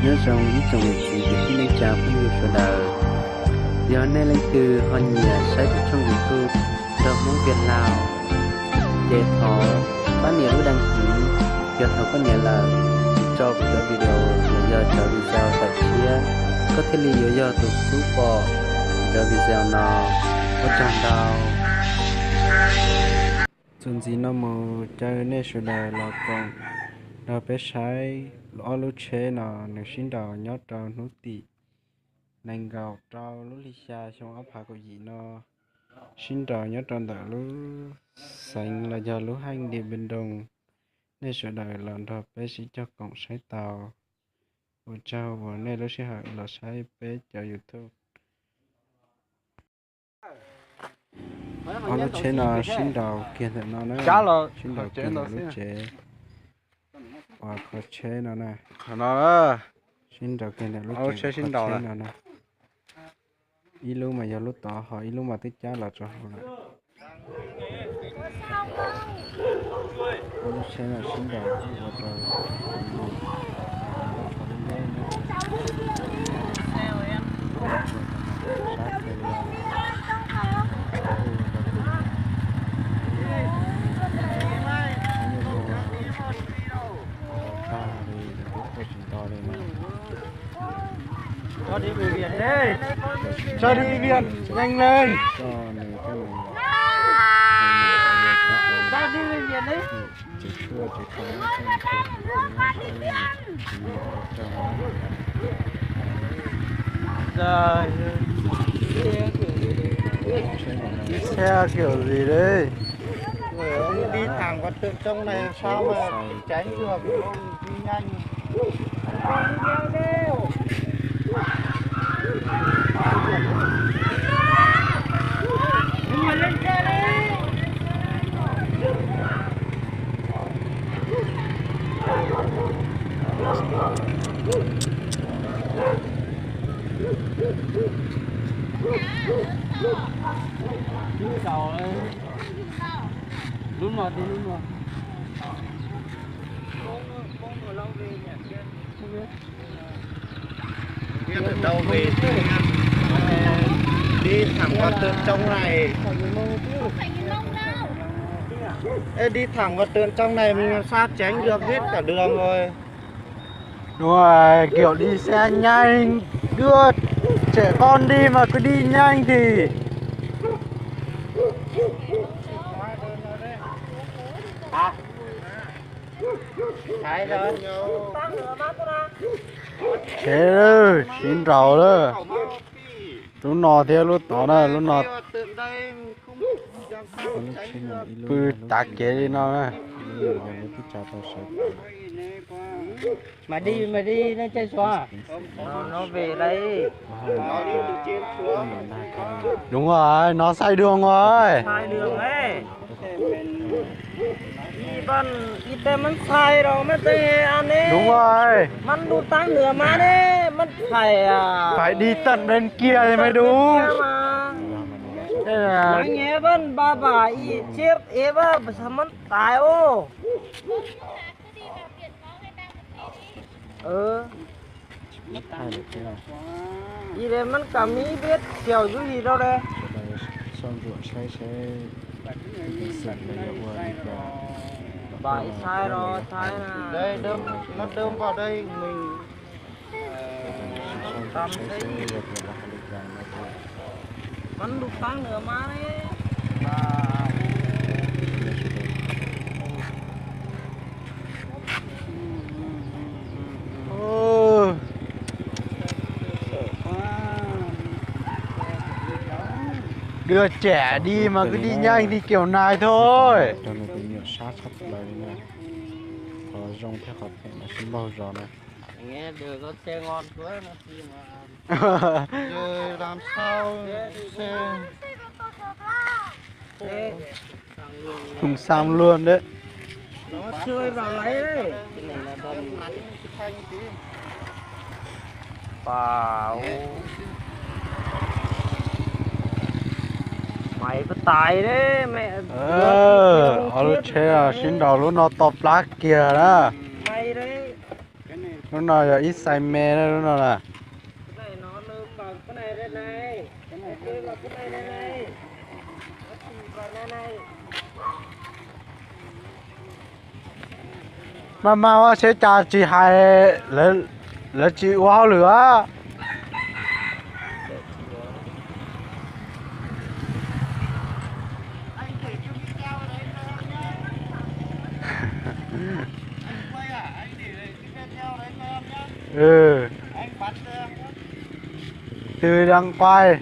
Nyob zoo ib tsoom niam txiv kwv tij neej tsa phooj ywg sawv daws, yog nej leej twg ho nyiam saib kuv tshooj YouTube nrog Hmoob Viaj Laug, ces thov pab nias lub đăng ký. Yog thaum koj nias lawm, tso kuv cov video los yog cov video tawm tshiab, koj thiaj li yuav yog tus xub pom cov video no. Ua tsaug ntau. Txuas ntxiv no mus caw nej sawv daws los koom nrog peb saib ob lub tsheb no nws sib nraus nyob rau hnub tim nees nkaum rau lub hli xya xyoo ob phav kaum yim no, sib nraus nyob rau ntawm lub xeev los yog lub heej Điện Biên Đông. Nej sawv daws los nrog peb sib cog koom saib tau. Ua tsaug uas nej lub sij hawm los saib peb cov YouTube. Ob lub tsheb no sib nraus kiag ntawm no na, sib nraus kiag ntawm lub tsev uas kho tsheb no na. Sib nraus kiag ntawm lub tsev kho tsheb no na. Ib lub mas yog lub tod, ho ib lub mas twb cab los rau hauv lawm. Lub tsheb no sib nraus ua rau Cho đi bệnh viện đi. Cho đi bệnh viện, nhanh lên. Cho đi bệnh viện đi. Trời ơi. Đi xe kiểu gì đấy? Đi thẳng vào tận trong này sao mà tránh được, không đi nhanh. Lub no, lub no. Biết ở đâu về tư nhân. Đi thẳng vào tường trống này. Ê, đi thẳng vào tường trống này mình làm sao tránh được hết cả đường rồi. Đúng rồi, kiểu đi xe nhanh, đưa trẻ con đi mà cứ đi nhanh thì. Tsheb sib nraus lawm. Lub no thiab lub tod na, lub no pw tav kev li no na. Mày đi, mày đi, nó chạy xóa. Nó, nó về đây. Đúng rồi, nó sai đường rồi. Sai đường ấy. Ib pab ib teg mas ntxhais los mas tej an ne. Đúng rồi. Mas lub taab nws mas ne, mas ntxhais. Phải đi tận bên kia thì mới đúng. Mas nyem pab npa pam ib txhiab es pab mas tais os. Ib le mas kam ib peb xyaum yub yim rau le. Npa ib txhais los txhais na. Đây, đơm, nó đơm vào đây, mình Mas lub taab nws mas ne. Đưa trẻ đi mà cứ đi nhanh thì kiểu này thôi. Qhov zoo thiab qhov phem no sib npaug zos na. Làm sao xe Không sao luôn đấy. Nó chưa vào lấy đấy. Wow. Mày có tài đấy mẹ. Ob lub tsheb sib nraus lub no to plab kiag na. Mày đấy. Lub no yog ib xais me lub no na. Maj maj ua seb cas tsis hais, lawv tsis ua hauj lwm a. Từ đằng quay.